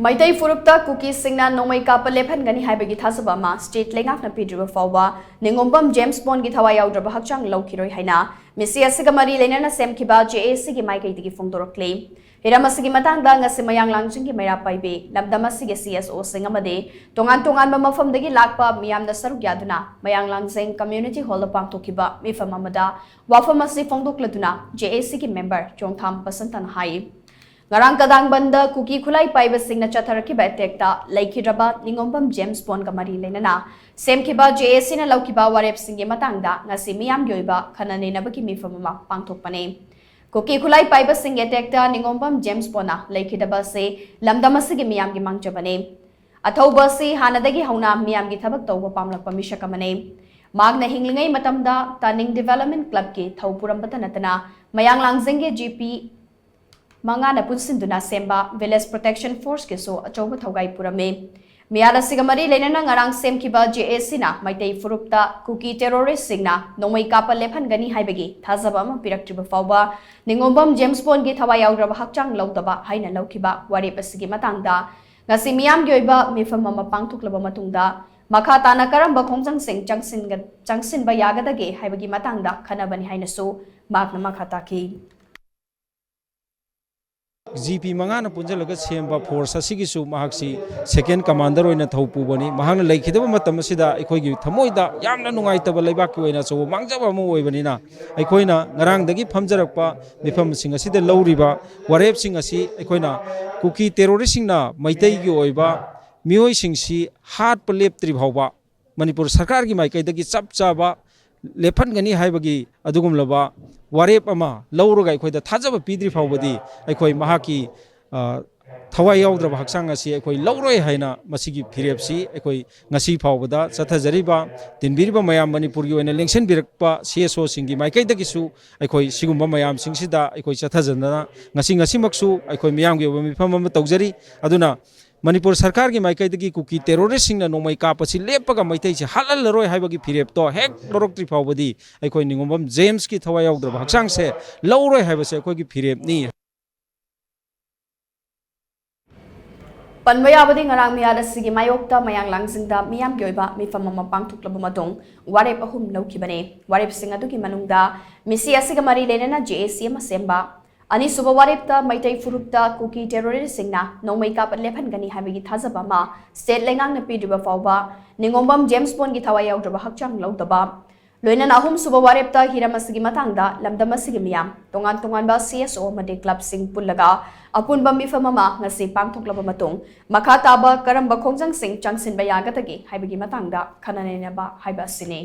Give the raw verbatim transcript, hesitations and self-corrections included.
ꯃꯩꯇꯩ ꯐꯨꯔꯨꯞꯇ ꯀꯨꯀꯤꯁꯤꯡꯅ ꯅꯣꯡꯃꯩ ꯀꯥꯞꯄ ꯂꯦꯞꯍꯟꯒꯅꯤ ꯍꯥꯏꯕꯒꯤ ꯊꯥꯖꯕ ꯑꯃ ꯁ꯭ꯇꯦꯠ ꯂꯩꯉꯥꯛꯅ ꯄꯤꯗ꯭ꯔꯤꯕ ꯐꯥꯎꯕ ꯅꯤꯉꯣꯝꯕꯝ ꯖꯦꯝꯁ ꯕꯣꯟꯒꯤ ꯊꯋꯥꯏ ꯌꯥꯎꯗ꯭ꯔꯕ ꯍꯛꯆꯥꯡ ꯂꯧꯈꯤꯔꯣꯏ ꯍꯥꯏꯅ ꯃꯤꯁꯤ ꯑꯁꯤꯒ ꯃꯔꯤ ꯂꯩꯅꯅ ꯁꯦꯝꯈꯤꯕ ꯖꯦ ꯑꯦ ꯁꯤꯒꯤ ꯃꯥꯏꯀꯩꯗꯒꯤ ꯐꯣꯡꯗꯣꯔꯛꯂꯤ꯫ ꯍꯤꯔꯝ ꯑꯁꯤꯒꯤ ꯃꯇꯥꯡꯗ ꯉꯁꯤ ꯃꯌꯥꯡ ꯂꯥꯡꯖꯤꯡꯒꯤ ꯃꯩꯔꯥ ꯄꯥꯏꯕꯤ, ꯂꯝꯗꯝ ꯑꯁꯤꯒꯤ ꯁꯤ ꯑꯦꯁ ꯑꯣꯁꯤꯡ ꯑꯃꯗꯤ ꯇꯣꯉꯥꯟ ꯇꯣꯉꯥꯟꯕ ꯃꯐꯝꯗꯒꯤ ꯂꯥꯛꯄ ꯃꯤꯌꯥꯝꯅ ꯁꯔꯨꯛ ꯌꯥꯗꯨꯅ ꯃꯌꯥꯡ ꯂꯥꯡꯖꯤꯡ ꯀꯝꯃ꯭ꯌꯨꯅꯤꯇꯤ ꯍꯣꯜꯗ ꯄꯥꯡꯊꯣꯛꯈꯤꯕ ꯃꯤꯐꯝ ꯑꯃꯗ ꯋꯥꯐꯝ ꯑꯁꯤ ꯐꯣꯡꯗꯣꯛꯂꯗꯨꯅ ꯖꯦ ꯑꯦ ꯁꯤꯒꯤ ꯃꯦꯝꯕꯔ ꯆꯣꯡꯊꯥꯝ ꯕꯁꯟꯇꯅ ꯍꯥꯏ꯫ ꯉꯔꯥꯡ ꯀꯗꯥꯡꯕꯟꯗ ꯀꯨꯀꯤ ꯈꯨꯠꯂꯥꯏ ꯄꯥꯏꯕꯁꯤꯡꯅ ꯆꯠꯊꯔꯛꯈꯤꯕ ꯑꯦꯇꯦꯛꯇ ꯂꯩꯈꯤꯗ꯭ꯔꯕ ꯅꯤꯉꯣꯝꯕꯝ ꯖꯦꯝꯁ ꯕꯣꯟꯒ ꯃꯔꯤ ꯂꯩꯅꯅ ꯁꯦꯝꯈꯤꯕ ꯖꯦ ꯑꯦ ꯁꯤꯅ ꯂꯧꯈꯤꯕ ꯋꯥꯔꯦꯞꯁꯤꯡꯒꯤ ꯃꯇꯥꯡꯗ ꯉꯁꯤ ꯃꯤꯌꯥꯝꯒꯤ ꯑꯣꯏꯕ ꯈꯟꯅ ꯅꯩꯅꯕꯒꯤ ꯃꯤꯐꯝ ꯑꯃ ꯄꯥꯡꯊꯣꯛꯄꯅꯤ꯫ ꯀꯨꯀꯤ ꯈꯨꯠꯂꯥꯏ ꯄꯥꯏꯕꯁꯤꯡꯒꯤ ꯑꯦꯇꯦꯛꯇ ꯅꯤꯉꯣꯝꯕꯝ ꯖꯦꯝꯁ ꯕꯣꯟꯅ ꯂꯩꯈꯤꯗꯕ ꯑꯁꯤ ꯂꯝꯗꯝ ꯑꯁꯤꯒꯤ ꯃꯤꯌꯥꯝꯒꯤ ꯃꯥꯡꯖꯕꯅꯤ꯫ ꯑꯊꯧꯕ ꯑꯁꯤ ꯍꯥꯟꯅꯗꯒꯤ ꯍꯧꯅ ꯃꯤꯌꯥꯝꯒꯤ ꯊꯕꯛ ꯇꯧꯕ ꯄꯥꯝꯂꯛꯄ ꯃꯤꯁꯛ ꯑꯃꯅꯤ꯫ ꯃꯍꯥꯛꯅ ꯍꯤꯡꯂꯤꯉꯩ ꯃꯇꯝꯗ ꯇꯥꯅꯤꯡ ꯗꯤꯚꯦꯂꯞꯃꯦꯟ ꯀ꯭ꯂꯕꯀꯤ ꯊꯧ ꯄꯨꯔꯝꯕꯇ ꯅꯠꯇꯅ ꯃꯌꯥꯡ ꯂꯥꯡꯖꯤꯡꯒꯤ ꯖꯤ ꯄꯤ ꯃꯉꯥꯅ ꯄꯨꯟꯁꯤꯟꯗꯨꯅ ꯁꯦꯝꯕ ꯚꯤꯂꯦꯖ ꯄ꯭ꯔꯣꯇꯦꯛꯁꯟ ꯐꯣꯔꯁꯀꯤꯁꯨ ꯑꯆꯧꯕ ꯊꯧꯒꯥꯏ ꯄꯨꯔꯝꯃꯤ꯫ ꯃꯤꯍꯥꯠ ꯑꯁꯤꯒ ꯃꯔꯤ ꯂꯩꯅꯅ ꯉꯔꯥꯡ ꯁꯦꯝꯈꯤꯕ ꯖꯦ ꯑꯦ ꯁꯤꯅ ꯃꯩꯇꯩ ꯐꯨꯔꯨꯞꯇ ꯀꯨꯀꯤ ꯇꯦꯔꯣꯔꯤꯁꯁꯤꯡꯅ ꯅꯣꯡꯃꯩ ꯀꯥꯞꯄ ꯂꯦꯞꯍꯟꯒꯅꯤ ꯍꯥꯏꯕꯒꯤ ꯊꯥꯖꯕ ꯑꯃ ꯄꯤꯔꯛꯇ꯭ꯔꯤꯕ ꯐꯥꯎꯕ ꯅꯤꯉꯣꯝꯕꯝ ꯖꯦꯝꯁ ꯕꯣꯟꯒꯤ ꯊꯋꯥꯏ ꯌꯥꯎꯗ꯭ꯔꯕ ꯍꯛꯆꯥꯡ ꯂꯧꯗꯕ ꯍꯥꯏꯅ ꯂꯧꯈꯤꯕ ꯋꯥꯔꯦꯞ ꯑꯁꯤꯒꯤ ꯃꯇꯥꯡꯗ ꯉꯁꯤ ꯃꯤꯌꯥꯝꯒꯤ ꯑꯣꯏꯕ ꯃꯤꯐꯝ ꯑꯃ ꯄꯥꯡꯊꯣꯛꯂꯕ ꯃꯇꯨꯡꯗ ꯃꯈꯥ ꯇꯥꯅ ꯀꯔꯝꯕ ꯈꯣꯡꯖꯪꯁꯤꯡ ꯆꯪꯁꯤꯟꯒ-, ꯆꯪꯁꯤꯟꯕ ꯌꯥꯒꯗꯒꯦ ꯍꯥꯏꯕꯒꯤ ꯃꯇꯥꯡꯗ ꯈꯟꯅꯕꯅꯤ ꯍꯥꯏꯅꯁꯨ ꯃꯍꯥꯛꯅ ꯃꯈꯥ ꯇꯥꯈꯤ꯫ ꯖꯤ ꯄꯤ ꯃꯉꯥꯅ ꯄꯨꯟꯁꯤꯜꯂꯒ ꯁꯦꯝꯕ ꯐꯣꯔꯁ ꯑꯁꯤꯒꯤꯁꯨ ꯃꯍꯥꯛꯁꯤ ꯁꯦꯀꯦꯟ ꯀꯃꯥꯟꯗꯔ ꯑꯣꯏꯅ ꯊꯧ ꯄꯨꯕꯅꯤ꯫ ꯃꯍꯥꯛꯅ ꯂꯩꯈꯤꯗꯕ ꯃꯇꯝ ꯑꯁꯤꯗ ꯑꯩꯈꯣꯏꯒꯤ ꯊꯃꯣꯏꯗ ꯌꯥꯝꯅ ꯅꯨꯡꯉꯥꯏꯇꯕ, ꯂꯩꯕꯥꯛꯀꯤ ꯑꯣꯏꯅ ꯑꯆꯧꯕ ꯃꯥꯡꯖꯕ ꯑꯃ ꯑꯣꯏꯕꯅꯤꯅ, ꯑꯩꯈꯣꯏꯅ ꯉꯔꯥꯡꯗꯒꯤ ꯐꯝꯖꯔꯛꯄ ꯃꯤꯐꯝꯁꯤꯡ ꯑꯁꯤꯗ ꯂꯧꯔꯤꯕ ꯋꯥꯔꯦꯞꯁꯤꯡ ꯑꯁꯤ ꯑꯩꯈꯣꯏꯅ ꯀꯨꯀꯤ ꯇꯦꯔꯣꯔꯤꯁꯁꯤꯡꯅ ꯃꯩꯇꯩꯒꯤ ꯑꯣꯏꯕ ꯃꯤꯑꯣꯏꯁꯤꯡꯁꯤ ꯍꯥꯠꯄ ꯂꯦꯞꯇ꯭ꯔꯤ ꯐꯥꯎꯕ ꯃꯅꯤꯄꯨꯔ ꯁꯔꯀꯥꯔꯒꯤ ꯃꯥꯏꯀꯩꯗꯒꯤ ꯆꯞ ꯆꯥꯕ ꯂꯦꯞꯍꯟꯒꯅꯤ ꯍꯥꯏꯕꯒꯤ ꯑꯗꯨꯒꯨꯝꯂꯕ ꯋꯥꯔꯦꯞ ꯑꯃ ꯂꯧꯔꯒ ꯑꯩꯈꯣꯏꯗ ꯊꯥꯖꯕ ꯄꯤꯗ꯭ꯔꯤ ꯐꯥꯎꯕꯗꯤ ꯑꯩꯈꯣꯏ ꯃꯍꯥꯛꯀꯤ, ꯑ, ꯊꯋꯥꯏ ꯌꯥꯎꯗ꯭ꯔꯕ ꯍꯛꯆꯥꯡ ꯑꯁꯤ ꯑꯩꯈꯣꯏ ꯂꯧꯔꯣꯏ ꯍꯥꯏꯅ ꯃꯁꯤꯒꯤ ꯐꯤꯔꯦꯞꯁꯤ ꯑꯩꯈꯣꯏ ꯉꯁꯤ ꯐꯥꯎꯕꯗ ꯆꯠꯊꯖꯔꯤꯕ, ꯇꯤꯟꯕꯤꯔꯤꯕ ꯃꯌꯥꯝ, ꯃꯅꯤꯄꯨꯔꯒꯤ ꯑꯣꯏꯅ ꯂꯦꯡꯁꯤꯟꯕꯤꯔꯛꯄ ꯁꯤ ꯑꯦꯁ ꯑꯣꯁꯤꯡꯒꯤ ꯃꯥꯏꯀꯩꯗꯒꯤꯁꯨ ꯑꯩꯈꯣꯏ ꯁꯤꯒꯨꯝꯕ ꯃꯌꯥꯝꯁꯤꯡꯁꯤꯗ ꯑꯩꯈꯣꯏ ꯆꯠꯊꯖꯗꯅ ꯉꯁꯤ, ꯉꯁꯤꯃꯛꯁꯨ ꯑꯩꯈꯣꯏ ꯃꯤꯌꯥꯝꯒꯤ ꯑꯣꯏꯕ ꯃꯤꯐꯝ ꯑꯃ ꯇꯧꯖꯔꯤ꯫ ꯑꯗꯨꯅ ꯃꯅꯤꯄꯨꯔ ꯁꯔꯀꯥꯔꯒꯤ ꯃꯥꯏꯀꯩꯗꯒꯤ ꯀꯨꯀꯤ ꯇꯦꯔꯣꯔꯤꯁꯁꯤꯡꯅ ꯅꯣꯡꯃꯩ ꯀꯥꯞꯄꯁꯤ ꯂꯦꯞꯄꯒ ꯃꯩꯇꯩꯁꯤ ꯍꯥꯠꯍꯜꯂꯔꯣꯏ ꯍꯥꯏꯕꯒꯤ ꯐꯤꯔꯦꯞꯇꯣ ꯍꯦꯛ ꯂꯧꯔꯛꯇ꯭ꯔꯤ ꯐꯥꯎꯕꯗꯤ ꯑꯩꯈꯣꯏ ꯅꯤꯉꯣꯝꯕꯝ ꯖꯦꯝꯁꯀꯤ ꯊꯋꯥꯏ ꯌꯥꯎꯗ꯭ꯔꯕ ꯍꯛꯆꯥꯡꯁꯦ ꯂꯧꯔꯣꯏ ꯍꯥꯏꯕꯁꯦ ꯑꯩꯈꯣꯏꯒꯤ ꯐꯤꯔꯦꯞꯅꯤ꯫ ꯄꯟꯕ ꯌꯥꯕꯗꯤ, ꯉꯔꯥꯡ ꯃꯤꯍꯥꯠ ꯑꯁꯤꯒꯤ ꯃꯥꯌꯣꯛꯇ ꯃꯌꯥꯡ ꯂꯥꯡꯖꯤꯡꯗ ꯃꯤꯌꯥꯝꯒꯤ ꯑꯣꯏꯕ ꯃꯤꯐꯝ ꯑꯃ ꯄꯥꯡꯊꯣꯛꯂꯕ ꯃꯇꯨꯡ ꯋꯥꯔꯦꯞ ꯑꯍꯨꯝ ꯂꯧꯈꯤꯕꯅꯤ꯫ ꯋꯥꯔꯦꯞꯁꯤꯡ ꯑꯗꯨꯒꯤ ꯃꯅꯨꯡꯗ ꯃꯤꯁꯤ ꯑꯁꯤꯒ ꯃꯔꯤ ꯂꯩꯅꯅ ꯖꯦ ꯑꯦ ꯁꯤ ꯑꯃ ꯁꯦꯝꯕ, ꯑꯅꯤꯁꯨꯕ ꯋꯥꯔꯦꯞꯇ ꯃꯩꯇꯩ ꯐꯨꯔꯨꯞꯇ ꯀꯨꯀꯤ ꯇꯦꯔꯣꯔꯤꯁꯁꯤꯡꯅ ꯅꯣꯡꯃꯩ ꯀꯥꯞꯄ ꯂꯦꯞꯍꯟꯒꯅꯤ ꯍꯥꯏꯕꯒꯤ ꯊꯥꯖꯕ ꯑꯃ ꯁ꯭ꯇꯦꯠ ꯂꯩꯉꯥꯛꯅ ꯄꯤꯗ꯭ꯔꯤꯕ ꯐꯥꯎꯕ ꯅꯤꯉꯣꯝꯕꯝ ꯖꯦꯝꯁ ꯕꯣꯟꯒꯤ ꯊꯋꯥꯏ ꯌꯥꯎꯗ꯭ꯔꯕ ꯍꯛꯆꯥꯡ ꯂꯧꯗꯕ, ꯂꯣꯏꯅꯅ ꯑꯍꯨꯝꯁꯨꯕ ꯋꯥꯔꯦꯞꯇ ꯍꯤꯔꯝ ꯑꯁꯤꯒꯤ ꯃꯇꯥꯡꯗ ꯂꯝꯗꯝ ꯑꯁꯤꯒꯤ ꯃꯤꯌꯥꯝ, ꯇꯣꯉꯥꯟ ꯇꯣꯉꯥꯟꯕ ꯁꯤ ꯑꯦꯁ ꯑꯣ ꯑꯃꯗꯤ ꯀ꯭ꯂꯕꯁꯤꯡ ꯄꯨꯜꯂꯒ ꯑꯄꯨꯟꯕ ꯃꯤꯐꯝ ꯑꯃ ꯉꯁꯤ ꯄꯥꯡꯊꯣꯛꯂꯕ ꯃꯇꯨꯡ ꯃꯈꯥ ꯇꯥꯕ ꯀꯔꯝꯕ ꯈꯣꯡꯖꯪꯁꯤꯡ ꯆꯪꯁꯤꯟꯕ ꯌꯥꯒꯗꯒꯦ ꯍꯥꯏꯕꯒꯤ ꯃꯇꯥꯡꯗ ꯈꯟꯅ ꯅꯩꯅꯕ ꯍꯥꯏꯕ ꯑꯁꯤꯅꯤ꯫